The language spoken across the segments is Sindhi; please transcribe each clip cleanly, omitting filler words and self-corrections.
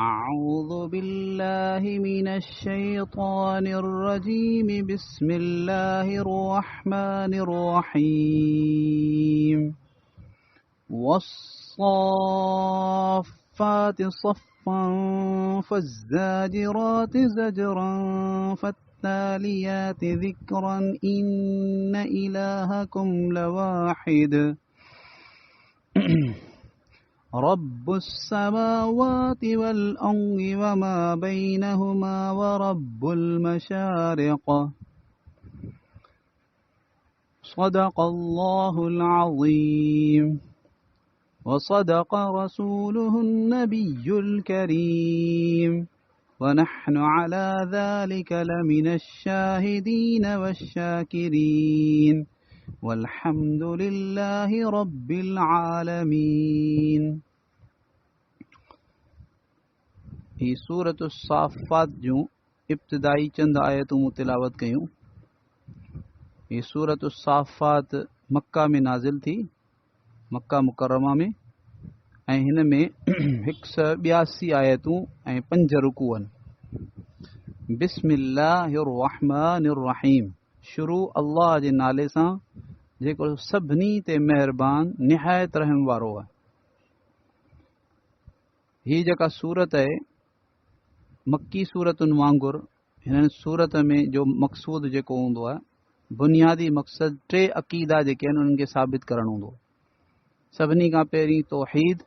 أعوذ بالله من الشيطان الرجيم. بسم الله الرحمن الرحيم. والصافات صفا فالزاجرات زجرا فالتاليات ذكرا إن إلهكم لواحد. رب السماوات والأرض وما بينهما ورب المشارق. صدق الله العظيم وصدق رسوله النبي الكريم، ونحن على ذلك لمن الشاهدين والشاكرين، والحمد لله رب العالمين. هي سورة الصافات جون ابتدائي چند آيتون مون تلاوت ڪيون. هي سورة الصافات مڪه ۾ نازل ٿي، مڪه مڪرمه ۾، ۽ هن ۾ هڪ سؤ ٻياسي آيتون ۽ پنج رڪوع آهن. بسم الله الرحمن الرحيم، شروع الله جي نالي سان جيڪو سڀني تي مهربان نهايت رحم وارو آهي. هي جيڪا سورت آهي مڪي سورتن وانگر هنن سورت ۾ جو مقصود جيڪو هوندو آهي، بنيادي مقصد ٽي عقيدا جيڪي آهن انهن کي ثابت ڪرڻ هوندو آهي. سڀني کان پهرين توحيد،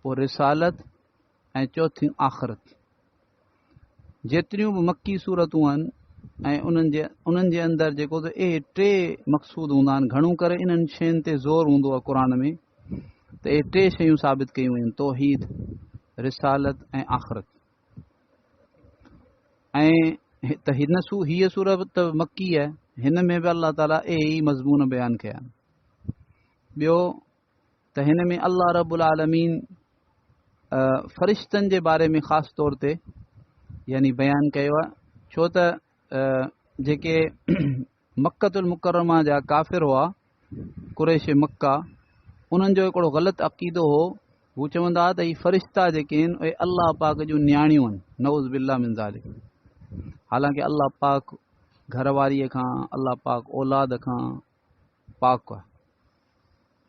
پوء رسالت ۽ چوٿين آخرت. جيتريون به مڪي سورتون آهن ۽ انهن جي اندر جيڪو ته اهي ٽي مقصود هوندا آهن، گهڻو ڪري انهن شين تي زور هوندو آهي قرآن ۾ ته اهي ٽي شيون ثابت ڪيون ويون آهن، توحيد، رسالت ۽ آخرت. ۽ ته هن سو هيء سورت ته مڪي آهي، هن ۾ به الله تعاليٰ اهي ئي مضمون بيان ڪيا آهن. ٻيو ته هن ۾ الله رب العالمين فرشتن جي باري ۾ خاص طور تي يعني بيان ڪيو آهي، ڇو ته جيڪي مڪة المڪرمه جا ڪافر هئا، قريش مڪه، انهن جو هڪڙو غلط عقيدو هو. هو چوندا هئا ته هي فرشتا جيڪي آهن اهي الله پاڪ جون نياڻيون آهن، نعوذ بالله من ذالڪ. حالانڪه الله پاڪ گهر واريء کان، الله پاڪ اولاد کان پاڪ آهي.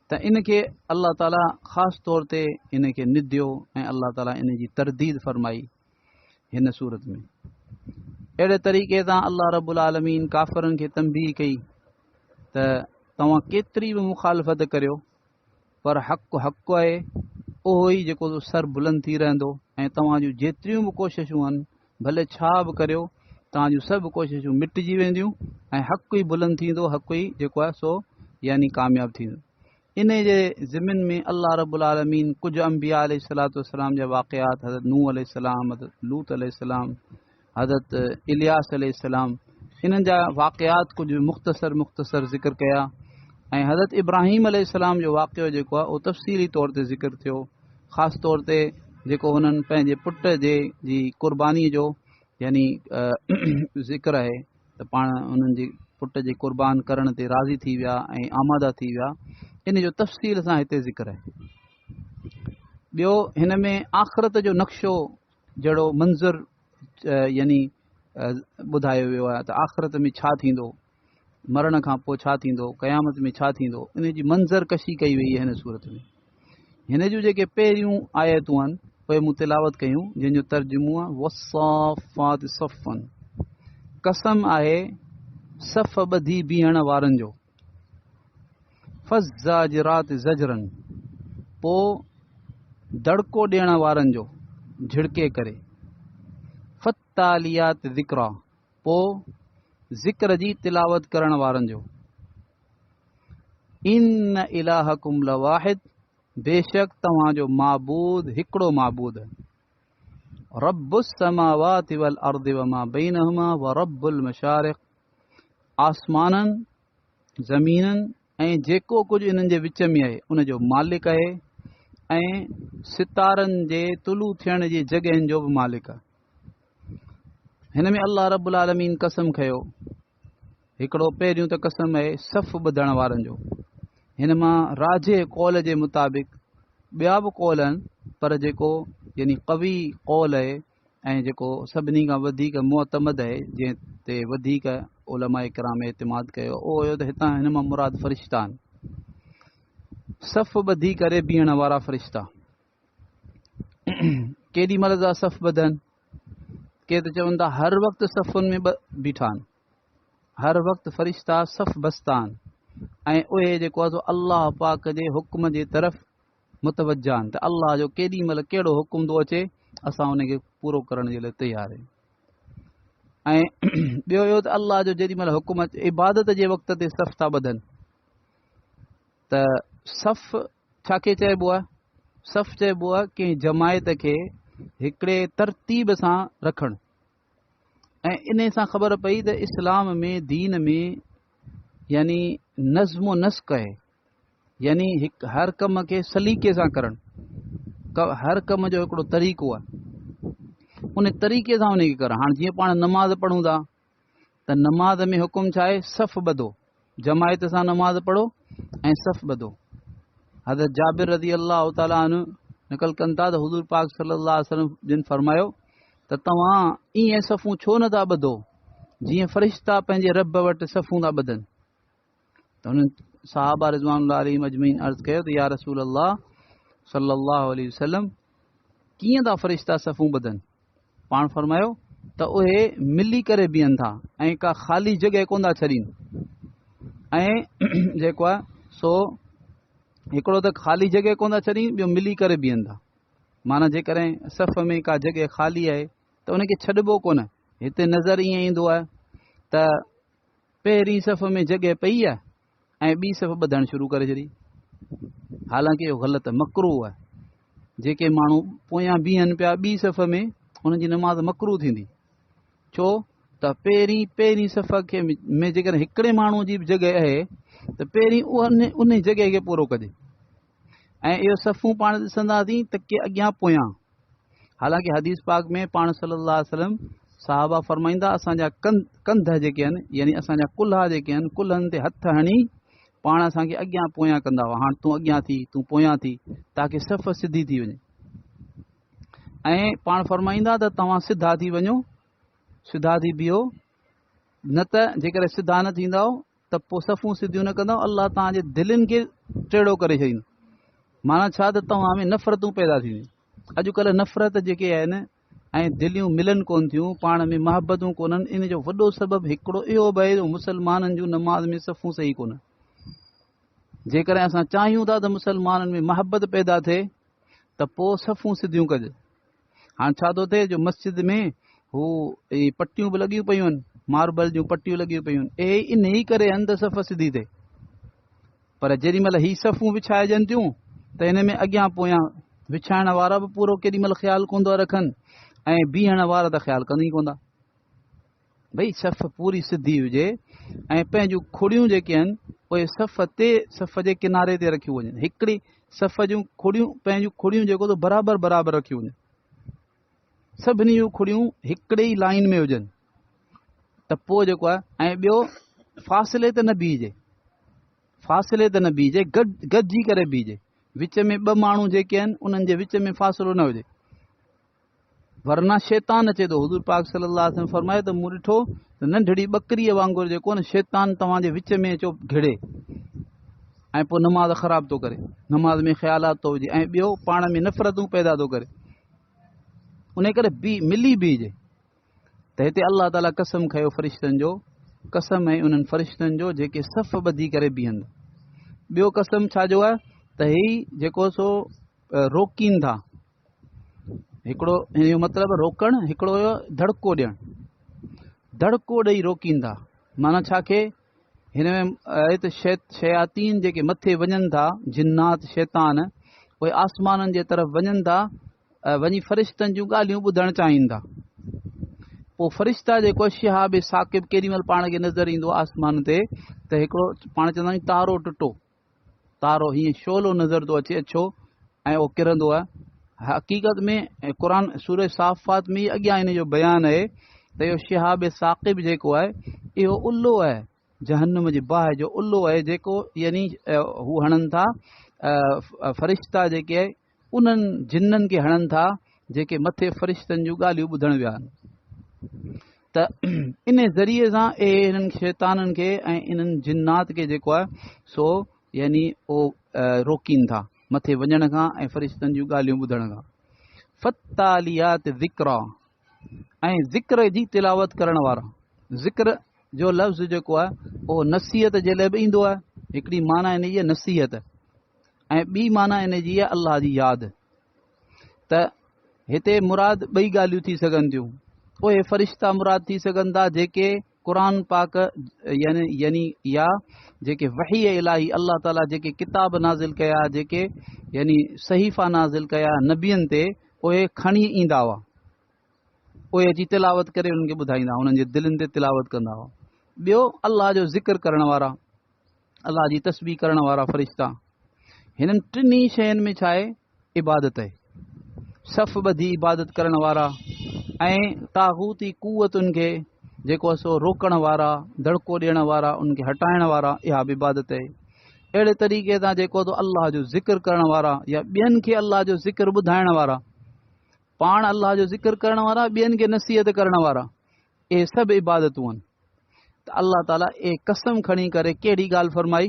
ته ان کي الله تعاليٰ خاص طور تي ان کي نديو ۽ الله تعاليٰ ان جي ترديد فرمائي هن سورت ۾. اهڙي طريقي سان الله رب العالمين ڪافرن کي تنبيهه ڪئي ته توهان ڪيتري به مخالفت ڪريو پر حق حق آهي، اهو ئي جيڪو سر بلند ٿي رهندو ۽ توهان جون جيتريون به ڪوششون آهن ڀلي ڇا به ڪريو توهان جون سڀ ڪوششون مٽجي وينديون ۽ حق ئي بلند ٿيندو، حق ئي جيڪو آهي سو يعني ڪامياب ٿيندو. انهي جي ضمن ۾ الله رب العالمين ڪجهه انبياء عليه الصلوة والسلام جا واقعات، حضرت نوح عليه السلام، حضرت لوط عليه السلام، حضرت الياس عليه السلام، انهن جا واقعات ڪجهه مختصر مختصر ذڪر ڪيا ۽ حضرت ابراهيم عليه السلام جو واقعو جيڪو آهي اهو تفصيلي طور تي ذڪر ٿيو. خاص طور تي جيڪو هنن پنهنجي پٽ جي قرباني جو يعني ذڪر آهي ته پاڻ انهن جي پٽ جي قربان ڪرڻ تي راضي ٿي ويا ۽ آماده ٿي ويا، ان جو تفصيل سان هتي ذڪر آهي. ٻيو هن ۾ آخرت جو نقشو جهڙو منظر يعني ٻڌايو ويو آهي ته آخرت ۾ ڇا ٿيندو، مرڻ کان پوء ڇا ٿيندو، قيامت ۾ ڇا ٿيندو، ان جي منظر ڪشي ڪئي وئي آهي هن سورت ۾. هن جون جيڪي پهريون آيتون آهن اهي مون تلاوت ڪيون، جنهن جو ترجمو آهي والصافات صفا، قسم آهي صف ٻڌي بيهڻ وارن جو، فالزاجرات زجرا، پوء دڙڪو ڏيڻ وارن جو جهڙڪي ڪري، فالتاليات ذڪرا، پوء ذڪر جي تلاوت ڪرڻ وارن جو، ان الهڪم لواحد، بيشڪ توهان جو معبود هڪڙو معبود آهي، رب السماوات والارض وما بينهما ورب المشارق، آسمانن، زمينن ۽ جيڪو ڪجهه انهن جي وچ ۾ آهي ان جو مالڪ آهي ۽ ستارن جي طلوع ٿيڻ جي جڳهين جو به مالڪ آهي. هن ۾ الله رب العالمين قسم کنيو. هڪڙو پهريون ته قسم آهي صف ٻڌڻ وارن جو. هن مان راجح قول جي مطابق ٻيا به قول آهن پر جيڪو يعني قوي قول آهي ۽ جيڪو سڀني کان وڌيڪ معتمد آهي، جنهن تي وڌيڪ علماء ڪرام اعتماد ڪيو، اهو هيو ته هتان هن مان مراد فرشتا آهن، صف ٻڌي ڪري بيهڻ وارا فرشتا. ڪيڏي مهل ٿا صف ٻڌن؟ ڪي ته چون ٿا هر وقت صفن ۾ بيٺا آهن، هر وقت فرشتا صف بستا آهن ۽ اهي جيڪو آهي سو الله پاڪ جي حڪم جي طرف متوجه آهن ته الله جو ڪيڏي مهل ڪهڙو حڪم ٿو اچي اسان ان کي پورو ڪرڻ جي لاء تيار آهيون. ۽ ٻيو اهو ته الله جو جيڏي مهل حڪم اچي عبادت جي وقت تي صف ٿا ٻڌن ته صف ڇا کي چئبو آهي؟ صف چئبو آهي ڪنهن جماعت کي هڪڙي ترتيب سان رکڻ. ۽ انهي سان خبر پئي ته اسلام ۾ دين ۾ يعني نظم و نسق آهي، يعني هڪ هر ڪم کي سليقي سان ڪرڻ، هر ڪم جو هڪڙو طريقو آهي، ان طريقي سان ان کي ڪرڻ. هاڻ جيئن پاڻ نماز پڙهون ٿا ته نماز ۾ حڪم ڇا آهي؟ صف ٻڌو، جماعت سان نماز پڙهو ۽ صف ٻڌو. حضرت جابر رضي الله تعالٰي عنه نقل ڪن ٿا ته حضور پاڪ صلي الله عليه وسلم جن فرمايو ته توهان ائين صفون ڇو نه ٿا ٻڌو جيئن فرشتا پنهنجي رب وٽ صفون ٿا ٻڌن؟ ته انهن صحابه رضوان الله عليهم اجمعين عرض ڪيو ته يا رسول الله صلي الله عليه وسلم ڪيئن ٿا فرشتا صفون ٻڌن؟ پاڻ فرمايو ته اهي ملي ڪري بيهن ٿا ۽ ڪا خالي جڳهه ڪونه ٿا ڇڏين، ۽ جيڪو آهي سو هڪڙو ته خالي جڳهه ڪونه ٿا ڇڏين، ٻيو ملي ڪري بيهن ٿا. معنيٰ جيڪڏهن صف ۾ ڪا جڳهه خالي آهي ته ان کي ڇڏبو ڪونه. هتي نظر ائين ايندو آهي ته پهرين صف ۾ جڳهه پئي آهي ۽ ٻي صف ٻڌڻ شروع ڪري ڇڏي، حالانڪه اهو غلط مڪروه آهي. جيڪي ماڻهو پويان بيهن پيا ٻي صف ۾ انهن جي نماز مڪروه ٿيندي، ڇو ته پهرين صف کي ۾ جيڪڏهن هڪڙي ماڻهو جي به جڳهه آهي ته پهرين ان جڳهه کي پورو ڪجي. ۽ اهو صفون پاڻ ڏسنداسين ته ڪي اڳيان پويان، حالانڪه حديث پاڪ ۾ پاڻ صلي الله عليه وسلم صحابه فرمائيندا اسان جا ڪنڌ جيڪي آهن يعني اسان جا ڪلها جيڪي آهن ڪلهن تي هٿ هڻي پاڻ اسان کي اڳيان پويان ڪندا هئا، هاڻ تون اڳيان ٿي تون پويان ٿي تاڪه صف سڌي ٿي وڃي. ۽ پاڻ فرمائيندا ته توهان سڌا ٿي وڃو، سڌا ٿي بيهو، نه ته جيڪڏهن سڌا نه ٿيندؤ ته پوء صفون سڌيون نه ڪندؤ، الله توهان جي دلين کي ٽيڙو ڪري ڇڏيندو. معنيٰ ڇا ته توهان ۾ نفرتون پيدا ٿينديون. اڄڪلهه نفرت جيڪي آهن ۽ دليون ملن ڪونه ٿيون، پاڻ ۾ محبتون ڪونهن، ان جو وڏو سبب هڪڙو اهو به آهي جو مسلمانن جون نماز ۾ صفون صحيح ڪونهن. جيڪڏهن اسان چاهيون ٿا ته مسلمانن ۾ محبت پيدا ٿئي ته پوء صفون سڌيون ڪجي. هاڻ ڇا ٿو ٿئي جو مسجد ۾ هو اهي پٽيون به لڳيون پيون آهن، ماربل جون پٽيون لڳيون پيون آهن، اهي انهي ڪري آهن ته صف سڌي ٿئي، پر جيڏي مهل هي صفون وڇائجن ٿيون ته هن ۾ اڳيان پويان وڇائڻ وارا به پورو ڪيڏي مهل خيال ڪونه ٿا رکن ۽ بيهڻ وارا ته خيال ڪن ئي ڪونه ٿا. ڀئي صف پوري سڌي هجي ۽ پنهنجون کڙيون جيڪي آهن اهي صف تي صف جي ڪناري تي رکيون وڃن، هڪڙي صف جون کڙيون پنهنجون کڙيون جيڪو ته برابر برابر رکيون وڃن، سڀني جون کڙيون هڪڙي ئي لائن ۾ هجن ته پوء جيڪو آهي. ۽ ٻيو فاصلي تي نه بيهجي، فاصلي تي نه بيهجي، گڏجي ڪري بيهجي، وچ ۾ ٻه ماڻهو جيڪي آهن انهن جي وچ ۾ فاصلو نه هجي، ورنه شيطان اچي ٿو. حضور پاڪ صلي الله عليه وسلم فرمايو ته مون ڏٺو ته ننڍڙي ٻڪريء وانگر جيڪو نه شيطان توهان جي وچ ۾ اچو گهڙي ۽ پوء نماز خراب ٿو ڪري، نماز ۾ خيالات ٿو وجهي ۽ ٻيو پاڻ ۾ نفرتون پيدا ٿو ڪري. ان ڪري ملي بيهجي. ته هتي الله تعاليٰ قسم کنيو فرشتن جو، قسم ۽ انهن فرشتن جو جيڪي صف ٻڌي ڪري بيهن ٿا. ٻيو قسم ڇا جو آهي ته هي جيڪو سو روڪين ٿا، هڪڙو هن جو مطلب روڪڻ، هڪڙو هيو ڌڙڪو ڏيڻ، ڌڙڪو ڏئي روڪين ٿا. معنيٰ ڇا کي هن ۾ آهي ته شياطين جيڪي مٿي وڃن ٿا، جنات شيطان، اهي آسمانن جي طرف وڃن ٿا، وڃي فرشتن جون ڳالهيون ٻڌڻ چاهين ٿا. پوء فرشتا جيڪو شهاب ثاقب ڪيڏي مهل پاڻ کي نظر ايندو آسمان تي ته هڪڙو پاڻ چوندا آهيون تارو ٽٽو، تارو هيئن شعلو نظر ٿو اچي اڇو ۽ اهو ڪرندو آهي. حقيقت ۾ قرآن سورة صافات ۾ اڳيان ان جو بيان آهي ته اهو شهاب ثاقب جيڪو آهي اهو الو آهي، جهنم جي باهه جو الو آهي، جيڪو يعني هو هڻن ٿا فرشتا جيڪي آهي انهن جنن کي هڻن ٿا جيڪي مٿي فرشتن جون ڳالهيون ٻڌڻ ويا آهن. ته ان ذريعي سان اهي انهن شيطانن کي ۽ انهن جنات کي جيڪو آهي سو يعني اهو روڪين ٿا مٿي وڃڻ کان ۽ فرشتن جون ڳالهيون ٻڌڻ کان. فالتاليات ذڪرا ۽ ذڪر جي تلاوت ڪرڻ وارا. ذڪر جو لفظ جيڪو آهي اهو نصيحت جي لاء به ايندو آهي. هڪڙي معنيٰ ان جي آهي نصيحت ۽ ٻي معنيٰ ان جي آهي الله جي ياد. ته هتي مراد ٻئي ڳالهيون ٿي سگهن ٿيون. اهي فرشتا مراد ٿي سگهن ٿا جيڪي قرآن پاڪ يعني يعني يا جيڪي وحي الاهي الله تعاليٰ جيڪي ڪتاب نازل ڪيا، جيڪي يعني صحيفا نازل ڪيا نبين تي، اهي کڻي ايندا هئا، اهي اچي تلاوت ڪري انهن کي ٻڌائيندا هئا، انهن جي دلين تي تلاوت ڪندا هئا. ٻيو الله جو ذڪر ڪرڻ وارا، الله جي تسبيح ڪرڻ وارا فرشتا. هنن ٽنهي شين ۾ ڇا آهي؟ عبادت آهي. صف ٻڌي عبادت ڪرڻ وارا ۽ طاغوتي قوتن کي جيڪو سو روڪڻ وارا، دڙڪو ڏيڻ وارا، ان کي هٽائڻ وارا، اها به عبادت آهي. اهڙي طريقي سان جيڪو تو الله جو ذڪر ڪرڻ وارا يا ٻين کي الله جو ذڪر ٻڌائڻ وارا، پاڻ الله جو ذڪر ڪرڻ وارا، ٻين کي نصيحت ڪرڻ وارا، اهي سڀ عبادتون آهن. ته الله تعاليٰ اهي قسم کڻي ڪري ڪهڙي ڳالهه فرمائي؟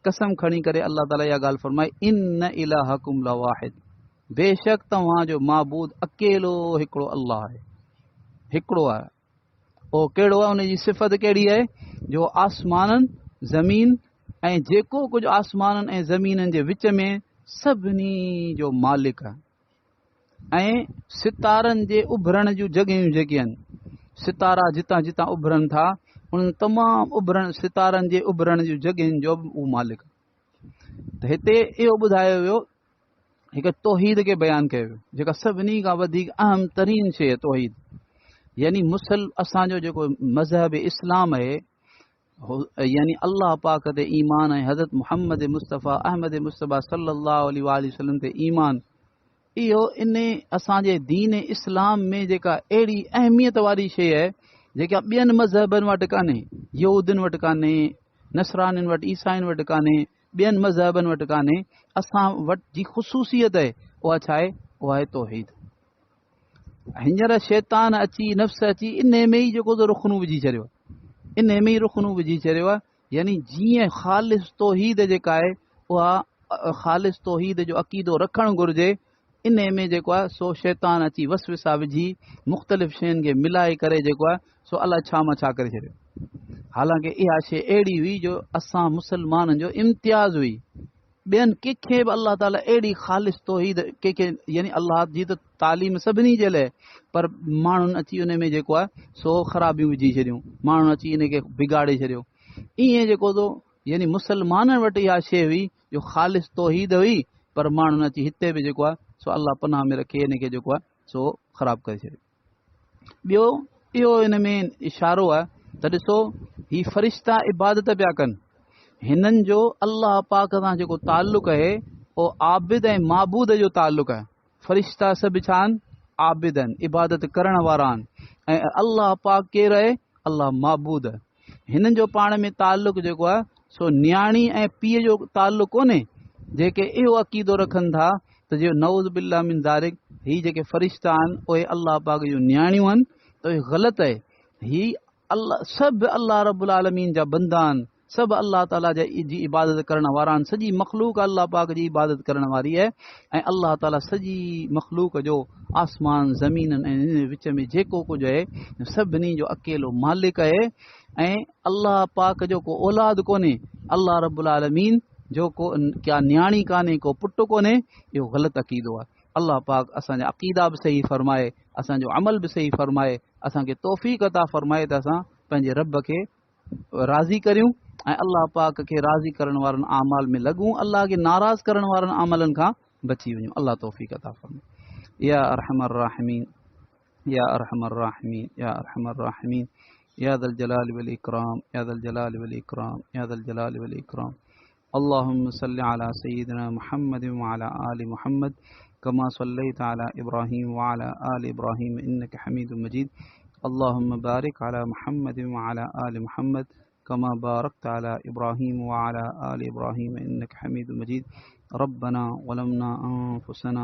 قسم کڻي ڪري الله تعاليٰ اها ڳالهه فرمائي، ان الهڪم لواحد، بيشڪ توهان جو معبود اڪيلو هڪڙو الله آهي، هڪڙو آهي. اهو ڪهڙو آهي؟ ان جي صفت ڪهڙي آهي؟ جو آسمانن، زمين ۽ جيڪو ڪجهه آسمانن ۽ زمينن جي وچ ۾ سڀني جو مالڪ آهي. ۽ ستارن جي اڀرڻ جون جڳهيون جيڪي آهن، ستارا جتان جتان اڀرن ٿا، انهن تمام اڀرڻ ستارن جي اڀرڻ جون جڳهين جو به اهو مالڪ آهي. ته هتي اهو ٻڌايو ويو، هڪ توحيد کي بيان ڪيو ويو، جيڪا سڀني کان وڌيڪ اهم ترين شيء آهي توحيد. يعني اسان جو جيڪو مذهب اسلام آهي، يعني الله پاڪ تي ايمان ۽ حضرت محمد مصطفيٰ احمد مصطفيٰ صلي الله عليه وآله وسلم تي ايمان، اهو ان اسان جي دين اسلام ۾ جيڪا اهڙي اهميت واري شيء آهي جيڪا ٻين مذهبن وٽ ڪانهي، يهودين وٽ ڪانهي، نصرانين وٽ، عيسائين وٽ ڪانهي، ٻين مذهبن وٽ ڪانهي، اسان وٽ جي خصوصيت آهي اها ڇا آهي؟ اها آهي توحيد. هينئر شيطان اچي، نفس اچي انهي ۾ ئي جيڪو سو رخنو وجهي ڇڏيو آهي، انهي ۾ ئي رخنو وجهي ڇڏيو آهي. يعني جيئن خالص توحيد جيڪا آهي اها خالص توحيد جو عقيدو رکڻ گهرجي، انهي ۾ جيڪو آهي سو شيطان اچي وسوسا وجهي مختلف شين کي ملائي ڪري جيڪو آهي سو الائي ڇا مان ڇا ڪري ڇڏيو. حالانڪه اها شيء اهڙي هئي جو اسان مسلمانن جو امتياز هئي، ٻين ڪنهن کي به الله تعاليٰ اهڙي خالص توحيد ڪنهن کي يعني الله جي ته تعليم سڀني جي لاء، پر ماڻهن اچي ان ۾ جيڪو آهي سو خرابيون وجهي ڇڏيون، ماڻهن اچي ان کي بگاڙي ڇڏيو. ائين جيڪو تو يعني مسلمانن وٽ اها شيء هئي جو خالص توحيد هئي، پر ماڻهن اچي هتي به جيڪو آهي سو الله پناهه ۾ رکي ان کي جيڪو آهي سو خراب ڪري ڇڏيو. ٻيو اهو ان ۾ اشارو آهي ته ڏسو هي فرشتا عبادت پيا ڪن، هنن جو الله پاڪ سان جيڪو تعلق آهي اهو عابد ۽ معبود جو تعلق آهي. فرشتا سڀ ڇا آهن؟ عابد آهن، عبادت ڪرڻ وارا آهن، ۽ الله پاڪ ڪير آهي؟ الله معبود آهي. هنن جو پاڻ ۾ تعلق جيڪو آهي سو نياڻي ۽ پيء جو تعلق ڪونهي. جيڪي اهو عقيدو رکن ٿا ته جي نعوذ بالله من ذالڪ هي جيڪي فرشتا آهن اهي الله پاڪ جون نياڻيون آهن، ته اهي غلط آهي. هي الله سڀ الله رب العالمين جا بندا آهن، سڀ الله تعاليٰ جي عبادت ڪرڻ وارا آهن، سڄي مخلوق الله پاڪ جي عبادت ڪرڻ واري آهي، ۽ الله تعاليٰ سڄي مخلوق جو آسمان زمينن ۽ ان وچ ۾ جيڪو ڪجهه آهي سڀني جو اڪيلو مالڪ آهي، ۽ الله پاڪ جو ڪو اولاد ڪونهي، الله رب العالمين جو ڪو ڪا نياڻي ڪانهي، ڪو پٽ ڪونهي. اهو غلط عقيدو آهي. الله پاڪ اسان جا عقيدا به صحيح فرمائي، اسان جو عمل به صحيح فرمائي، اسان کي توفيق عطا فرمائي ته اسان پنهنجي رب کي راضي ڪريون ۽ الله پاڪ کي راضي ڪرڻ وارن اعمال ۾ لڳون، الله کي ناراض ڪرڻ وارن عملن کان بچي وڃون. الله توفيق عطا فرمائي. يا ارحم الراحمين، يا ارحم الراحمين، يا ارحم الراحمين، يا ذا الجلال والاكرام، يا ذا الجلال والاكرام، يا ذا الجلال والاكرام. اللهم صل على سيدنا محمد وعلى آل محمد كما صليت على إبراهيم وعلى آل إبراهيم إنك حميد مجيد. اللهم بارك على محمد وعلى آل محمد كما باركت على إبراهيم وعلى آل إبراهيم إنك حميد مجيد. ربنا ظلمنا أنفسنا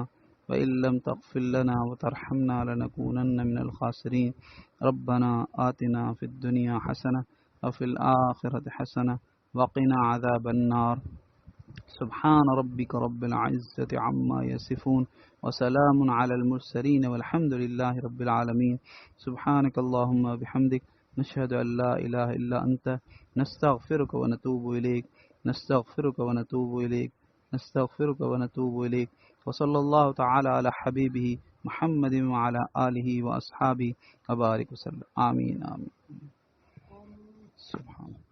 وإن لم تغفر لنا وترحمنا لنكونن من الخاسرين. ربنا آتنا في الدنيا حسنة وفي الآخرة حسنة وقنا عذاب النار. سبحان ربك رب العزة عما يصفون وسلام على المرسلين والحمد لله رب العالمين. سبحانك اللهم بحمدك، نشهد أن لا إله إلا أنت، نستغفرك ونتوب إليك، نستغفرك ونتوب إليك، نستغفرك ونتوب إليك. وصلى الله تعالى على حبيبه محمد وعلى آله وأصحابه وبارك وسلم. آمين آمين. سبحان